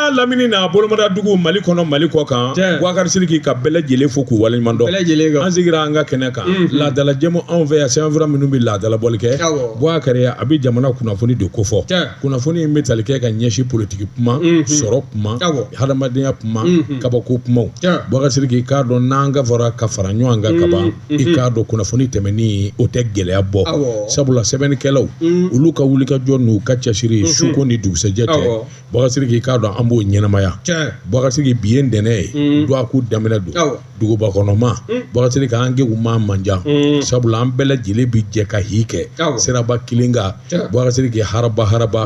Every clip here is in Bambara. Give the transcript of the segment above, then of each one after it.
n'a lamini n'a bolomada dugu Mali kɔnɔ, Mali kɔ kan. Bubakari Sidiki ka bɛɛ lajɛlen fo k'u waleɲuman dɔn. An sigira an ka kɛnɛ kan, laadala jɛmu anw fɛ yan, sɛbɛnfura minnu bɛ laadalabɔli kɛ. Bubakari, a bɛ jamana kunnafoni de kofɔ. Kunnafoni in bɛ tali kɛ ka ɲɛsin politiki kuma, sɔrɔ kuma, hadamadenya kuma, kabako kumaw. Bubakari Sidiki, i k'a dɔn n'an ka fɔra ka fara ɲɔgɔn kan kaban, i k'a dɔn kunnafoni tɛmɛni o tɛ gɛlɛya bɔ, sabula sɛbɛnnikɛlaw, olu ka wulikajɔ n'u ka cɛsiri suko ni dugusɛjɛ tɛ. Bubakari Sidiki, i k'a dɔn an b'o ɲɛnamaya. Bubakari Sidiki, bi ye ntɛnɛn ye, dɔgɔkun daminɛ don, duguba kɔnɔma. Bubakari Sidiki, an kegu maa man jan, sabula an bɛɛ lajɛlen bi jɛ ka hi kɛ siraba kelen kan. Bubakari Sidiki, haraba haraba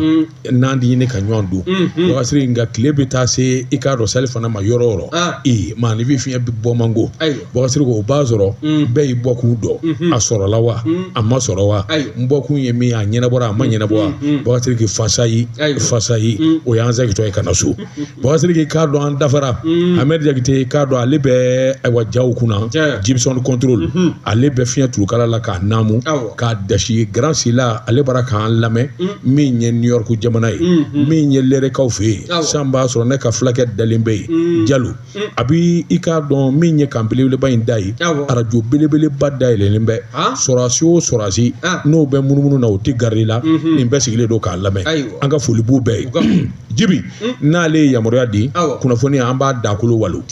n'an di ɲini ka ɲɔgɔn dun. Bubakari Sidiki, nka tile bɛ taa se, i k'a dɔn sali fana ma yɔrɔ o yɔrɔ, ee maaninfin fiɲɛ bɛ bɔ man go. Bubakari Sidiki, o b'a sɔrɔ bɛɛ y'i bɔkun dɔn. A sɔrɔla wa, a ma sɔrɔ wa, n bɔkun ye min ye, a ɲɛnabɔra, a ma ɲɛnabɔ wa? Bubakari Sidiki, fasayi fasayi, o y'an segintɔ ye ka na so. Bubakari Sidiki, k'a dɔn an dafara. Ahmed Jakite, k'a dɔn ale bɛ ayiwa jaw kunna, Gibson contrôle, ale bɛ fiɲɛ turukala la k'a naamu k'a dasi. Grand Sila, ale bara k'an lamɛn min ye New York jamana ye, min ye Lɛrɛkaw fɛ yen. San b'a sɔrɔ ne ka fulakɛ dalen bɛ yen, Jalo. A bi i k'a dɔn min ye kan belebeleba in da ye, arajo belebeleba dayɛlɛlen bɛ. Sɔrɔsi o sɔrɔsi n'o bɛ munumunu na, o tɛ gari la, nin bɛɛ sigilen don k'a lamɛn. An ka foli b'u bɛɛ ye. Jibi n'ale ye yamaruya di, kunnafoni an b'a dakolo walo.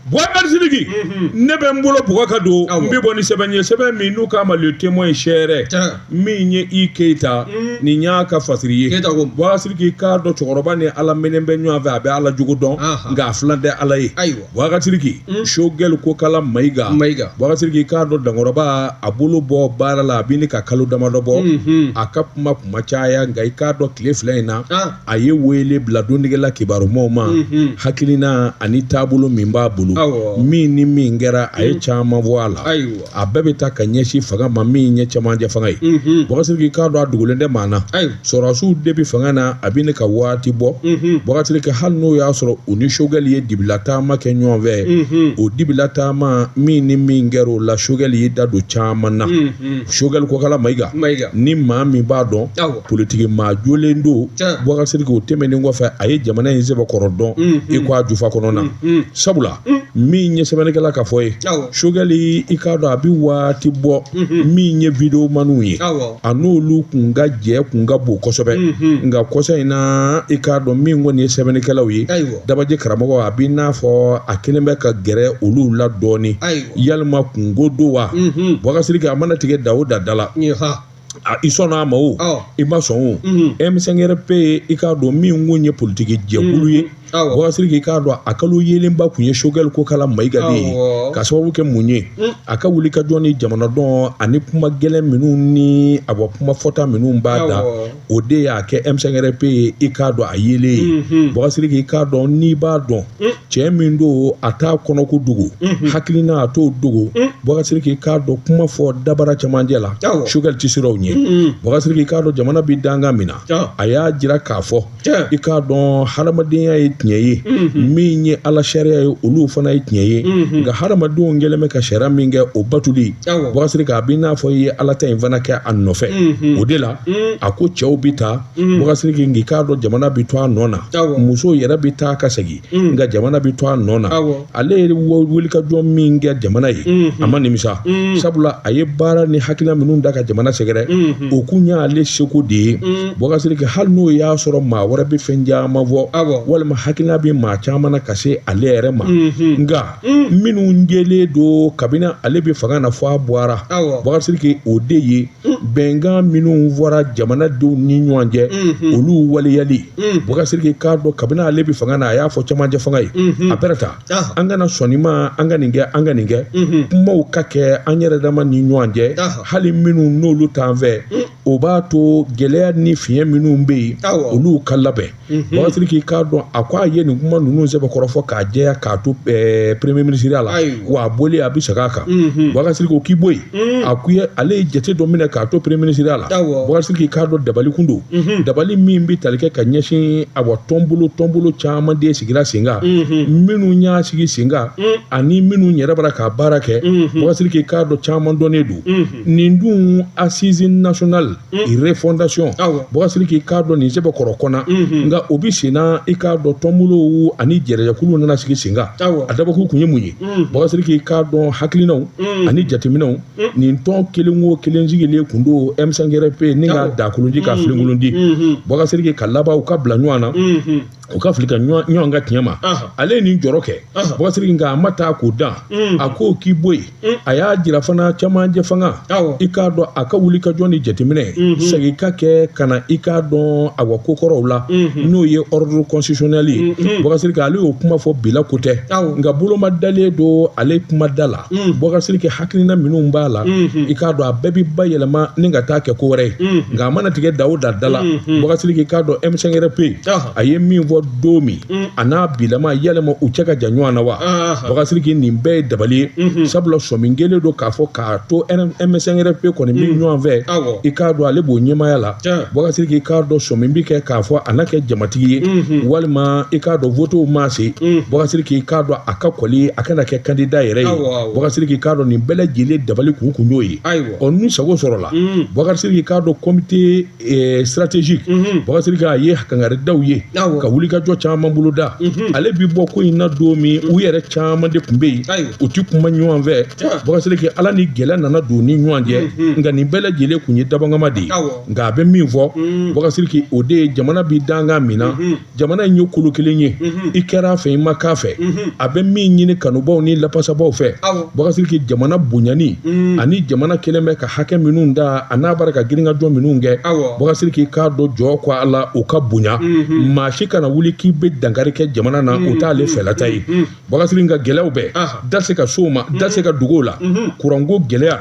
Bubakari Sidiki, ne bɛ n bolo bugɔ ka don, n bɛ bɔ ni sɛbɛn ye, sɛbɛn min n'u k'a ma Le Témoin sɛrɛ, min ye i Keyita, nin y'a ka fasiri ye. Bubakari Sidiki, k'a dɔn cɛkɔrɔba ni Ala mɛnen bɛ ɲɔgɔn fɛ, a bɛ Ala jogo dɔn, nka a filan tɛ Ala ye. Bubakari Sidiki, Sogɛli Kokala Mayiga. Bubakari Sidiki, k'a dɔn dankɔrɔba a bolo bɔ baara la, a bɛ ni ka kalo damadɔ bɔ, a ka kuma kuma caya, nka i k'a dɔn tile fila in na, a ye wele bila dɔnnikɛla kibarumaw ma, hakilina ani taabolo min b'a bolo, min ni min kɛra, a ye caman fɔ a la. A bɛɛ bɛ taa ka ɲɛsin fanga ma min ye cɛmancɛ fanga ye. Bubakari Sidiki, k'a dɔn a dogolen tɛ maa na, sɔrɔdasiw de bɛ fanga na, a bɛ ne ka waati bɔ. Bubakari Sidiki, hali n'o y'a sɔrɔ u ni Sogɛli ye dibila taama kɛ ɲɔgɔn fɛ, o dibila taama min ni min kɛra o la, Sogɛli y'i da don caman na. Sogɛli Kokala Mayiga, ni maa min b'a dɔn, politiki maa jolen don. Bubakari Sidiki, o tɛmɛnen kɔfɛ, a ye jamana in sɛbɛkɔrɔ dɔn i ko a jufa kɔnɔ na, sabula min ye sɛbɛnnikɛla ka fɔ ye, Sogɛli, i k'a dɔn a bɛ waati bɔ, min ye videomaniw ye, a n'olu kun ka jɛ kun ka bon kosɛbɛ. Nka kɔsa in na, i k'a dɔn min kɔni ye sɛbɛnnikɛlaw ye, dabaji karamɔgɔ, a b'i n'a fɔ a kelen bɛ ka gɛrɛ olu la dɔɔnin. Yalima kunko don wa? Bubakari Sidiki, a mana tigɛ da o da da la, i sɔnna a ma o, i ma sɔn o, M5RP, i k'a dɔn min kun ye politiki jɛkulu ye. Bubakari Sidiki, i k'a dɔn a kalo yeelenba kun ye Sogɛli Kokala Mayiga de ye, ka sababu kɛ mun ye? A ka wuli ka jɔ ni jamana dɔn ani kuma gɛlɛn minnu ni a bɔ kuma fɔta minnu b'a da, o de y'a kɛ M5RP ye, i k'a dɔn a yeelen ye. Bubakari Sidiki, i k'a dɔn n'i b'a dɔn cɛ min don, a t'a kɔnɔko dogo, hakilina a t'o dogo. Bubakari Sidiki, i k'a dɔn kuma fɔ dabara camancɛ la, Sogɛli tɛ siran o ɲɛ. Bubakari Sidiki, i k'a dɔn jamana bɛ dankan min na, a y'a jira k'a fɔ, i k'a dɔn hadamadenya ye tiɲɛ ye, min ye Ala sariya ye, olu fana ye tiɲɛ ye, nka hadamadenw kɛlen bɛ ka sariya min kɛ, o batuli, Bubakari Sidiki, a b'i n'a fɔ i ye Ala ta in fana kɛ a nɔfɛ. O de la a ko cɛw bɛ taa, Bubakari Sidiki, nka i k'a dɔn jamana bɛ to a nɔ na, musow yɛrɛ bɛ taa ka segin, nka jamana bɛ to a nɔ na. Ale ye wulikajɔ min kɛ jamana ye, a ma nimisa, sabula a ye baara ni hakilina minnu da ka jamana sɛgɛrɛ, o kun y'ale seko de ye. Bubakari Sidiki, hali n'o y'a sɔrɔ maa wɛrɛ bɛ fɛn caman fɔ, walima hakilina bɛ maa caman na ka se ale yɛrɛ ma, nka minnu jɛlen don kabini ale bɛ fanga na fɔ a bɔra, Bubakari Sidiki, o de ye bɛnkan minnu fɔra jamanadenw ni ɲɔgɔn cɛ, olu waleyali. Bubakari Sidiki, k'a dɔn kabini ale bɛ fanga na, a y'a fɔ cɛmancɛ fanga ye, a bɛrɛ ta, an kana sɔn ma, an ka nin kɛ, an ka nin kɛ, kumaw ka kɛ an yɛrɛ dama ni ɲɔgɔn cɛ, hali minnu n'olu t'an fɛ, o b'a to gɛlɛya ni fiɲɛ minnu bɛ yen, olu ka labɛn. Bubakari Sidiki, k'a dɔn a ko ko a ye nin kuma ninnu sɛbɛkɔrɔ fɔ k'a jɛya k'a to premier ministre la, wa a bɔlen a bɛ segin a kan. Bubakari Sidiki, o k'i bɔ yen, a ko ale ye jate dɔ minɛ k'a to premier ministre la. Bubakari Sidiki k'a dɔn dabali kun don, dabali min bɛ tali kɛ ka ɲɛsin awa tɔnbolo caman de sigira sen kan, minnu y'a sigi sen kan ani minnu yɛrɛ bɔra ka baara kɛ. Bubakari Sidiki k'a dɔn caman dɔnnen don. Nin dun assise nationale refondation, Bubakari Sidiki k'a dɔn nin sɛbɛkɔrɔ kɔnɔ, nka o bɛ senna i k'a dɔn tɔnbolow ani jɛrɛjɛkuluw nana sigi sen kan. A dabɔkun kun ye mun ye? Bubakari Sidiki k'a dɔn hakilinaw ani jateminɛw, nin tɔn kelen o kelen sigilen kun don M5RFP ni ka dakolon di ka filenkolon di. Bubakari Sidiki ka laban u ka bila ɲɔgɔn na, u ka fili ka ɲɔgɔn ka tiɲɛ ma. Ale ye nin jɔrɔ kɛ, Bubakari Sidiki, nka a ma taa k'o dan, a ko k'i bɔ yen. A y'a jira fana camancɛ fanga, i k'a dɔn a ka wuli ka jɔ ni jateminɛ segin ka kɛ ka na i k'a dɔn awa kokɔrɔw la, n'o ye ordre constitutionnel ye. Bubakari Sidiki, ale y'o kuma fɔ bila ko tɛ, nka boloma dalen don ale kuma da la. Bubakari Sidiki, hakilina minnu b'a la, i k'a dɔn a bɛɛ bɛ bayɛlɛma ni ka taa kɛ ko wɛrɛ ye, nka a mana tigɛ da o da da la. Bubakari Sidiki k'a dɔn M5RFP a ye min fɔ don min a n'a bilama, yɛlɛma u cɛ ka jan ɲɔgɔn na wa? Bubakari Sidiki, nin bɛɛ ye dabali ye, sabula sɔmi kelen don k'a fɔ k'a to M5RFP kɔni min ɲɔgɔn fɛ, i k'a dɔn ale b'o ɲɛmaaya la. Bubakari Sidiki k'a dɔn sɔmi bi kɛ k'a fɔ a n'a kɛ jamatigi ye, walima i k'a dɔn votew ma se. Bubakari Sidiki k'a dɔn a ka kɔli a kana kɛ candidat yɛrɛ ye. Bubakari Sidiki k'a dɔn nin bɛɛ lajɛlen dabali kun y'o ye. Ɔ, n'u sago sɔrɔla, Bubakari Sidiki k'a dɔn comité stratégique, Bubakari Sidiki a ye kangaridaw ye ka wulikajɔ caman boloda. Ale bi bɔ ko in na don min, u yɛrɛ caman de tun bɛ yen, u ti kuma ɲɔgɔn fɛ. Bubakari Sidiki, ala ni gɛlɛya nana don ni ɲɔgɔn cɛ, nka nin bɛɛ lajɛlen kun ye dabɔngama de ye. Nka a bɛ min fɔ, Bubakari Sidiki, o de ye jamana bi dankan min na, jamana in ye kolo kelen ye, i kɛra a fɛ i ma k'a fɛ. A bɛ min ɲini kanubaw ni lapasabaw fɛ, Bubakari Sidiki, jamana bonyani ani jamana kelen bɛ ka hakɛ minnu da a n'a bɔra ka girinkajɔ minnu kɛ, Bubakari Sidiki k'a dɔn jɔ ko a la o ka bonya. Maa si kana wuli k'i bɛ dankari kɛ jamana na, o t'ale fɛlata ye. Bubakari Sidiki, ka gɛlɛyaw bɛɛ da se ka s'o ma, da se ka dugu o la, kuranko gɛlɛya,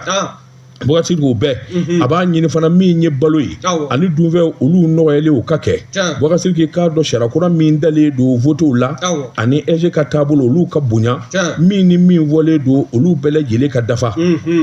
Bubakari Sidiki, o bɛɛ a b'a ɲini fana. Min ye balo ye ani dunfɛn, olu nɔgɔyalen o ka kɛ. Bubakari Sidiki k'a dɔn sariya kura min dalen don votew la ani AIGE ka taabolo, olu ka bonya, min ni min fɔlen don, olu bɛɛ lajɛlen ka dafa.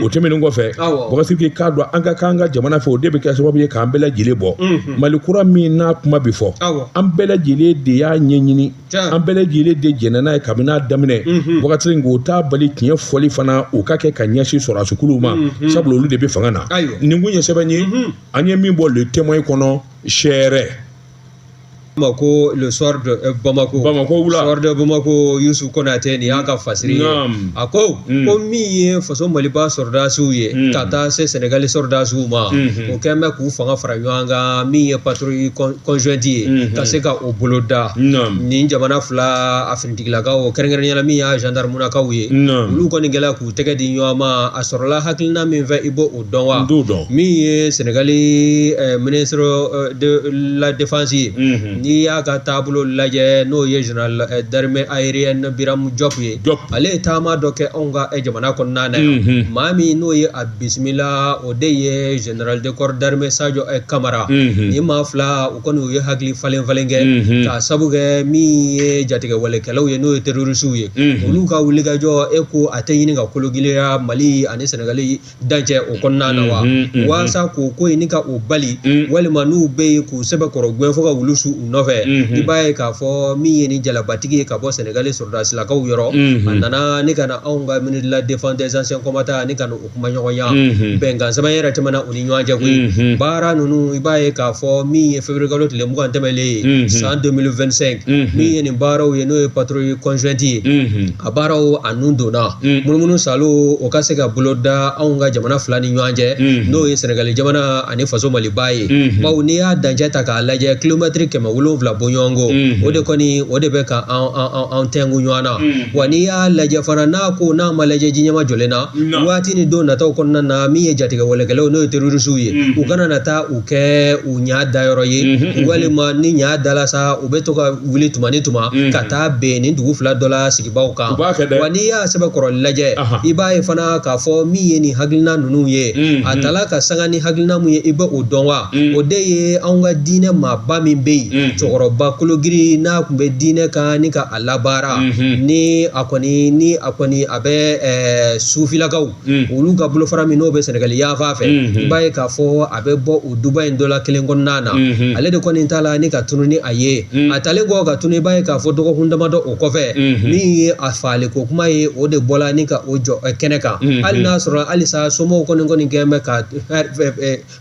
O tɛmɛnen kɔfɛ, Bubakari Sidiki k'a dɔn an ka k'an ka jamana fɛ, o de bɛ kɛ sababu ye k'an bɛɛ lajɛlen bɔ Mali kura min n'a kuma bɛ fɔ. An bɛɛ lajɛlen de y'a ɲɛɲini, an bɛɛ lajɛlen de jɛnna n'a ye kabini a daminɛ. Bubakari Sidiki, o t'a bali tiɲɛ fɔli fana o ka kɛ ka ɲɛsin sɔrɔdasikuluw ma, sabula olu de bɛ fanga na. Nin kun ye sɛbɛn ye an ye min bɔ Le Témoin kɔnɔ sɛrɛ. Ma ko Le Soir de Bamako. Bamako wula. Soir de Bamako, Yusu Konate, nin y'a ka fasiri ye. A ko ko min ye faso Maliba sɔrɔdasiw ye ka taa se Senegali sɔrɔdasiw ma, o kɛn bɛ k'u fanga fara ɲɔgɔn kan, min ye patrouille conjointe ye, ka se ka o boloda nin jamana fila a finitigilakaw, kɛrɛnkɛrɛnnenya la min y'a gendarmenakaw ye, olu kɔni gɛlɛya k'u tɛgɛ di ɲɔgɔn ma. A sɔrɔla hakilina min fɛ, i b'o o dɔn wa? Min ye Senegali ministre de la défense ye, n'i y'a ka taabolo lajɛ, n'o ye général d'armée aérienne Biram Diop ye, ale ye taama dɔ kɛ anw ka jamana kɔnɔna na yan. Maa min n'o ye a bisimila, o de ye général de corps d'armée Sadio Kamara. Nin maa fila, u kɔni u ye hakili falen falen kɛ k'a sabu kɛ min ye jatigɛwalekɛlaw ye, n'o ye terroristew ye, olu ka wulikajɔ e ko a tɛ ɲini ka kologirinya Mali ani Senegali dancɛ o kɔnɔna na wa, walasa k'o ko in ni ka o bali, walima n'u bɛ yen k'u sɛbɛkɔrɔ gɛn fo ka wulu su u nɔfɛ. I b'a ye k'a fɔ min ye ni jalabatigi ye ka bɔ Senegali sɔrɔdasilakaw yɔrɔ, a nana ni ka na anw ka ministre de la défense des anciens combattants ni ka na o kuma ɲɔgɔnya. Bɛnkan sɛbɛn yɛrɛ tɛmɛna u ni ɲɔgɔn cɛ koyi. Baara ninnu, i b'a ye k'a fɔ min ye février kalo tile 20 tɛmɛlen ye san 2025, min ye nin baaraw ye, n'o ye patrouille conjointe ye, a baaraw a nun donna munumunu salo o ka se ka boloda anw ka jamana fila ni ɲɔgɔn cɛ, n'o ye Senegali jamana ani faso Maliba ye. Bawo n'i y'a dancɛ ta k'a lajɛ, kilomɛtiri 700 bɔɲɔgɔnko, o de kɔni o de bɛ ka an tɛnku ɲɔgɔn na wa. N'i y'a lajɛ fana, n'a ko n'a ma lajɛ ji ɲɛma jɔlen na, waati ni don nataw kɔnɔna na, min ye jatigɛwalekɛlaw, n'o ye terroristew ye, u kana na taa u kɛ u ɲa dayɔrɔ ye, walima ni ɲa dala sa, u bɛ to ka wuli tuma ni tuma ka taa ben nin dugu fila dɔ la sigibaw kan wa. N'i y'a sɛbɛkɔrɔ lajɛ, i b'a ye fana k'a fɔ min ye nin hakilina ninnu ye, a tala ka sanga ni hakilina mun ye, i bɛ o dɔn wa? O de ye anw ka diinɛ maaba min bɛ yen. Cɛkɔrɔba kologiri n'a tun bɛ diinɛ kan ni ka a labaara, ni a kɔni a bɛ sufilakaw olu ka bolofara min n'o bɛ Sɛnɛgali yanfan fɛ, i b'a ye k'a fɔ a bɛ bɔ o duba in dɔ la kelen kɔnɔna na. Ale de kɔni t'a la ni ka tunu ni a ye. A talen kɔ ka tunu, i b'a ye k'a fɔ dɔgɔkun damadɔ o kɔfɛ, min ye a faali ko kuma ye, o de bɔla ni ka o jɔ kɛnɛ kan, hali n'a sɔrɔ halisa somɔgɔw kɔni kɛn bɛ ka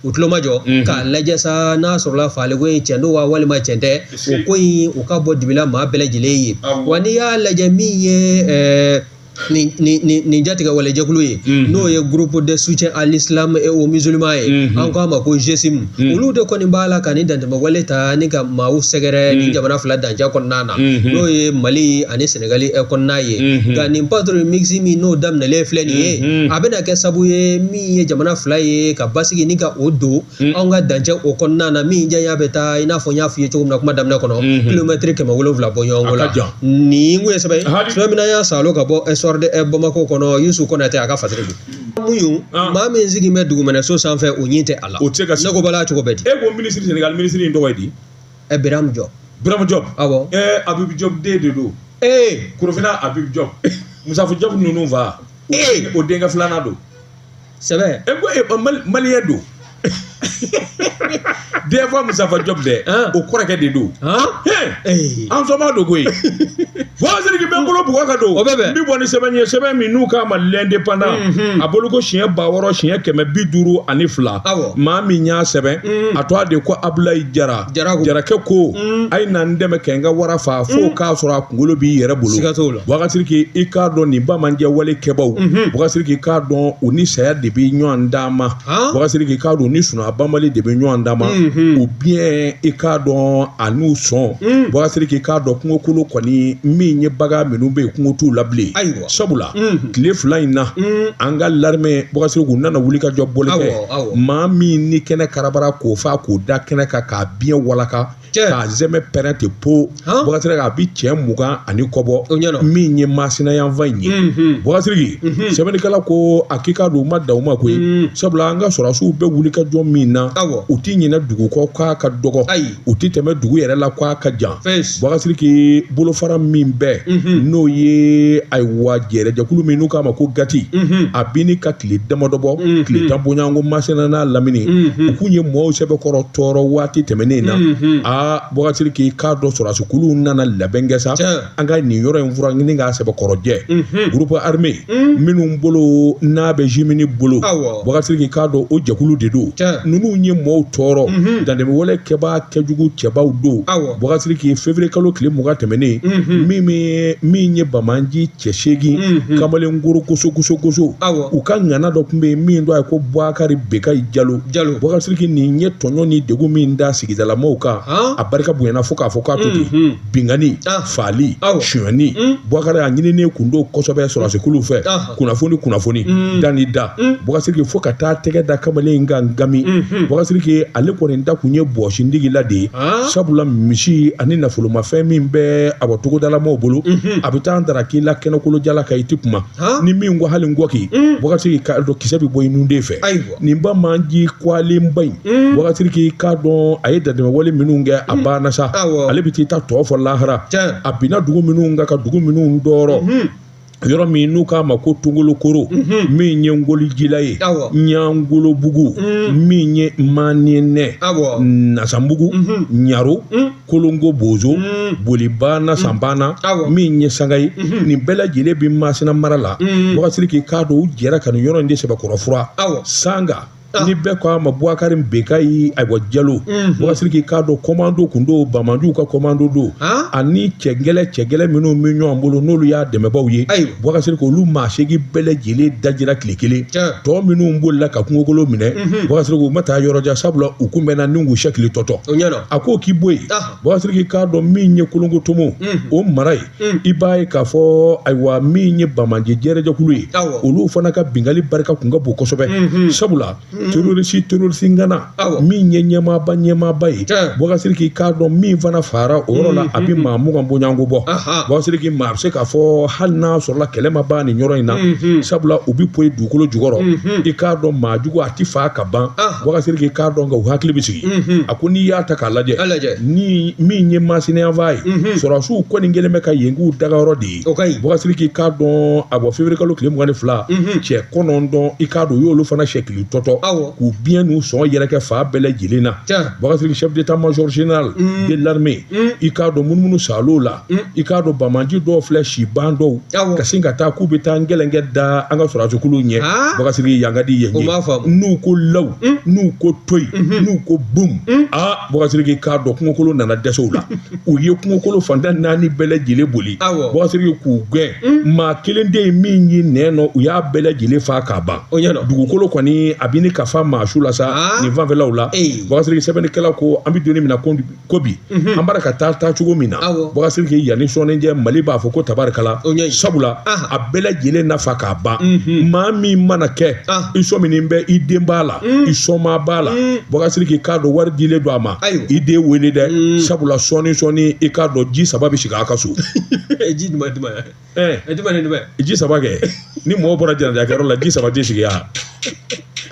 u tulomajɔ k'a lajɛ sa n'a sɔrɔla faaliko in tiɲɛ don wa walima tiɲɛ tɛ. O ko in, o ka bɔ dibila maa bɛɛ lajɛlen ye. Wa n'i y'a lajɛ, min ye nin jatigɛ walejɛkulu ye, n'o ye Groupe de soutien à l'islam et aux musulmans ye, an k'a ma ko GSIM, olu de kɔni b'a la ka nin dantɛmɛ wale ta ni ka maaw sɛgɛrɛ nin jamana fila dancɛ kɔnɔna na, n'o ye Mali ani Senegali kɔnɔna ye. Nka nin patrouille mixte min n'o daminɛlen filɛ nin ye, a bɛna kɛ sabu ye min ye jamana fila ye ka basigi ni ka o don anw ka dancɛ o kɔnɔna na, min janya bɛ taa, i n'a fɔ n y'a f'i ye cogo min na kuma daminɛ kɔnɔ, kilomɛtiri 700 bɔ ɲɔgɔn la. Nin kun ye sɛbɛn ye, sɛbɛn min n'an y'a salo ka bɔ Soir de Bamako kɔnɔ. Yusu Konate a ka fasiri don mun maa min sigi bɛ dugumɛnɛso sanfɛ, o ɲin tɛ a la. O tɛ se ka Ne ko bala cogo bɛ di? E ko minisiri, Sénégal minisiri in tɔgɔ ye di? Birame Diop. Birame Diop. Awɔ. Habib Diop den de don. Korofina Habib Diop, Musafu Diop ninnu fa. O denkɛ filanan don. Sɛbɛ. E ko malien don. DFA Musafa Diop dɛ, o kɔrɔkɛ de don. An sɔnma don koyi. Bɔn bɛ n bolo bugɔ ka don. O bɛ bɛn. N bɛ bɔ ni sɛbɛn ye, sɛbɛn min n'u k'a ma L'Indépendant. A bolo ko siɲɛ 6000 siɲɛ 152. Maa min y'a sɛbɛn, a tɔgɔ de ko Abulayi Jara. Jarakɛ ko a ye na n dɛmɛ kɛ n ka wara fa fo k'a sɔrɔ a kunkolo b'i yɛrɛ bolo. Siga t'o la. Wakati i k'a dɔn nin bamanjɛ wale kɛbaw. Wakati k'a dɔn u ni saya de bɛ ɲɔgɔn d'a ma. Wakati k'a dɔn u ni sunɔgɔ banbali de bɛ ɲɔgɔn d'a ma. U bien i k'a dɔn a n'u sɔn. Wakati k'i k'a dɔn kungokolo kɔni min ye bagan minnu bɛ yen, kungo t'u la bilen. Sabula tile 2 in na, an ka l'armée Wakati u nana wuli ka jɔ bɔli kɛ. Maa min ni kɛnɛ karabara k'o fa k'o da kɛnɛ kan k'a biɲɛ walaka, k'a zɛmɛ pɛrɛn ten po, Wakati a bi cɛ 20 ani kɔ bɔ, min ye Masina yanfan in ye. Wakati sɛbɛnnikɛla ko a k'i k'a dɔn u ma da u ma koyi. Sabula an ka sɔrɔdasiw bɛ wuli ka jɔ min na, u ti ɲinɛ dugu kɔ k'a ka dɔgɔ, u ti tɛmɛ dugu yɛrɛ la k'a ka jan. Wakati bolofara min bɛɛ n'o ye, ayiwa, jɛrɛjɛkulu min n'u k'a ma ko GATIA, a bi ni ka tile damadɔ bɔ, tile 10 bɔɲɔgɔnko Masina n'a lamini, u kun ye mɔɔw sɛbɛkɔrɔ tɔɔrɔ waati tɛmɛnen na. Aa, Wakati k'i k'a dɔn sɔrɔdasikuluw nana labɛn kɛ sa, an ka nin yɔrɔ in furan ɲini k'a sɛbɛkɔrɔ jɛ. Groupe armé minnu bolo n'a bɛ JNIM bolo, Wakati k'i k'a dɔn o jɛkulu de don. Ninnu ye mɔɔw tɔɔrɔ, dantɛmɛwale kɛbaa kɛjugu cɛbaw don. Wakati k'i février kalo tile 20 tɛmɛnen, min ye Bamanji cɛ 8 kamalenkoro goso goso goso, u ka ŋana dɔ tun bɛ yen min dɔ ye ko Bubakari Bekayi Jalo. Wakati nin ye tɔɲɔ ni degun min da sigidalamɔgɔw kan, a barika bonyana fo k'a fɔ k'a to ten. Binkanni, faali, sonyani, Bubakari a ɲininen kun don kosɛbɛ sɔrɔdasikuluw fɛ. Kunnafoni kunnafoni da ni da, Wakati fo ka taa tɛgɛ da kamalen in kan Gami. Wakati ale kɔni da kun ye bɔsindigi la de ye, sabula misi ani nafolomafɛn min bɛ a bɔ togodalamɔgɔw bolo, a bɛ taa daraki la kɛnɛkolo jala kan, i ti kuma ni min ko hali ngɔki. Wakati k'a dɔn kisɛ bɛ bɔ i nunden fɛ. Nin bamanji kwalenba in, Wakati k'i k'a dɔn a ye dantɛmɛwale minnu kɛ, a banna sa. Ale bɛ t'i ta tɔ fɔ lahara. A binna dugu minnu kan ka dugu minnu tɔɔrɔ, yɔrɔ min n'u k'a ma ko Tongolokoro, min ye Ngolijila ye, Ɲangolobugu, min ye Maninɛ, Nasanbugu, Ɲaro, Kolongo Bozo, Bolibana, Sanbana, min ye Sanga ye, nin bɛɛ lajɛlen bɛ Masina mara la. Wakati k'i k'a dɔn u jɛra ka nin yɔrɔ in de sɛbɛkɔrɔ fura Sanga ni bɛɛ ko a ma Bubakari Bekayi, ayiwa, Jalo. Wakati k'i k'a dɔn commando kun don, Bamanjiw ka commando don, ani cɛgɛlɛ cɛgɛlɛ minnu bɛ ɲɔgɔn bolo n'olu y'a dɛmɛbaw ye. Wakati olu maa 8 bɛɛ lajɛlen dajira tile kelen. Tɔ minnu bolila ka kungokolo minɛ, Wakati u ma taa yɔrɔ jan, sabula u kun bɛnna ni k'u sɛkili tɔtɔ. A ko k'i bɔ yen, Wakati k'i k'a dɔn min ye Kolongo-Tomo o mara ye, i b'a ye k'a fɔ, ayiwa, min ye Bamanji jɛrɛjɛkulu ye, olu fana ka binkanni barika kun ka bon kosɛbɛ, sabula Terroriste terroriste ŋana min ye ɲɛmaaba ɲɛmaaba ye, Bubakari Sidiki k'a dɔn min fana fara o yɔrɔ la, a bɛ maa 20 bɔɲɔgɔnko bɔ. Bubakari Sidiki, maa bɛ se k'a fɔ hali n'a sɔrɔla kɛlɛ ma ban nin yɔrɔ in na, sabula u bɛ poyi dugukolo jukɔrɔ. I k'a dɔn maa jugu a tɛ faa ka ban. Bubakari Sidiki k'a dɔn nka u hakili bɛ sigi. A ko n'i y'a ta k'a lajɛ, ni min ye Masina yanfan ye, sɔrɔdasiw kɔni kɛlen bɛ ka yen k'u dagayɔrɔ de ye. Bubakari Sidiki k'a dɔn a bɔ février kalo tile 22, cɛ 9, i k'a dɔn u y'olu fana sɛkili tɔtɔ k'u biɲɛ n'u sɔn yɛrɛkɛ fan bɛɛ lajɛlen na. Bubakari Sidiki, chef d'état-major général de l'armée, i k'a dɔn munumunu salo la, i k'a dɔn banbaanci dɔw filɛ, siban dɔw ka sin ka taa k'u bɛ taa ngɛlɛnkɛ da an ka sɔrɔdasikulu ɲɛ. Bubakari Sidiki, yan ka di yen ye, n'u ko law, n'u ko toyi, n'u ko bum, aa Bubakari Sidiki k'a dɔn kungokolon nana dɛsɛ u la. U ye kungokolo fan tan naani bɛɛ lajɛlen boli, Bubakari Sidiki, k'u gɛn. Maa kelen tɛ yen min y'i nɛn nɔ, u y'a bɛɛ lajɛlen faa k'a ban. Dugukolo kɔni a bɛ ni ka fa maa su la sa nin fanfɛlaw la. Bubakari Sidiki, sɛbɛnnikɛla ko an bɛ don min na ko bi, an b'a ka taa taa cogo min na, Bubakari Sidiki, yanni sɔɔni cɛ Mali b'a fɔ ko tabarikala, sabula a bɛɛ lajɛlen na fa k'a ban. Maa min mana kɛ i sɔminen bɛ i den b'a la, i sɔma b'a la, Bubakari Sidiki k'a dɔn wari dilen don a ma, i den wele dɛ, sabula sɔɔni sɔɔni i k'a dɔn ji saba bɛ sigi a ka so. Ji jumɛn jumɛn? Jumɛn ni jumɛn? Ji saba kɛ, ni mɔgɔ bɔra janajakɛyɔrɔ la, ji saba tɛ sigi ya